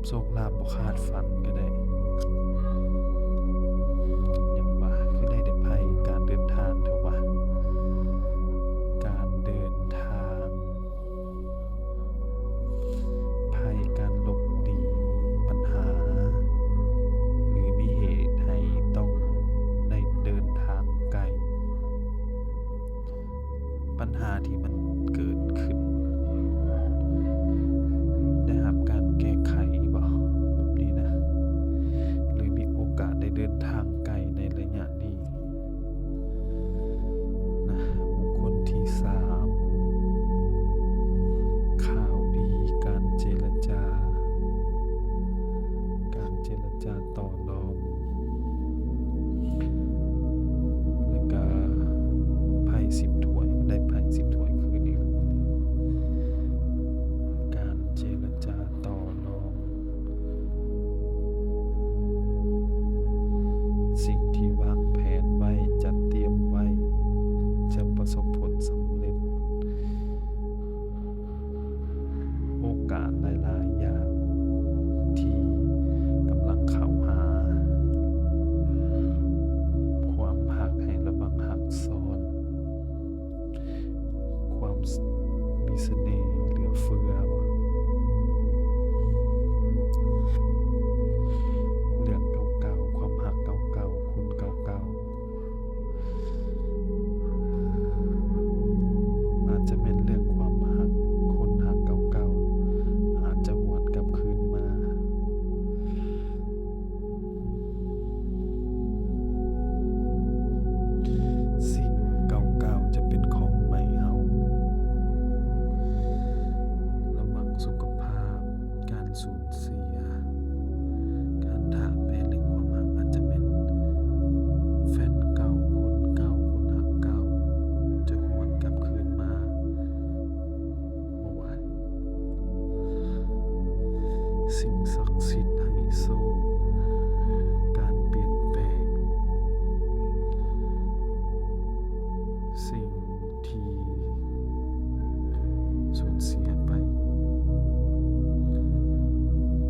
ໂຊກລາບບໍ່ຄາດຝັນກໍໄດ້. ຫຍັງວະ ຄືໄດ້ແຕ່ໄພການເດີນທາງເຖາະວະ ການເດີນທາງ. ໄພການຫຼົບໜີບັນຫາ ຫຼື ມີເຫດໃຫ້ຕ້ອງໄດ້ເດີນທາງໄກ. ບັນຫາທີ່ມັນເກີດຂຶ້ນ ໄດ້ຮັບການແກ້ໄຂບໍ່ ແບບນີ້ນະ ຫຼື ມີໂອກາດໄດ້ເດີນທາງໄກໃນໄລຍະນີ້. ນະ ບຸກຄົນທີສາມ ຂ່າວດີ ການເຈລະຈາ ການເຈລະຈາຕໍ່ລອງ ແລ້ວກະໄພສິບຖ້ວຍ ໄດ້ໄພສິບຖ້ວຍຄືນອີກແລ້ວ. ການເຈລະຈາຕໍ່ລອງ ສິ່ງທີ່ວາງແຜນໄວ້ ຈັດຕຽມໄວ້ ຈະປະສົບຜົນສຳເລັດ. ໂອກາດຫຼາຍໆຢ່າງທີ່ກຳລັງເຂົ້າຫາ. ຄວາມຮັກໃຫ້ລະວັງຮັກຊ້ອນ. ຄວາມມີສະເໜ່ເຫຼືອເຟືອ ເລື່ອງເກົ່າໆ ຄວາມຮັກເກົ່າໆ ຄົນເກົ່າໆ ອາດຈະແມ່ນເລື່ອງຄວາມຮັກ ຄົນຮັກເກົ່າໆ ອາດຈະຫວນກັບຄືນມາ. ສິ່ງເກົ່າໆຈະເປັນຂອງໃໝ່ເຮົາ. ລະວັງສຸຂະພາບ ການສູນເສຍ. ການຖາກແປເລື່ອງຄວາມຮັກ ອາດຈະແມ່ນແຟນເກົ່າ ຄົນເກົ່າ ຄົນຮັກເກົ່າ ຈະຫວນກັບຄືນມາ. ບໍ່ວ່າ ສິ່ງສຳ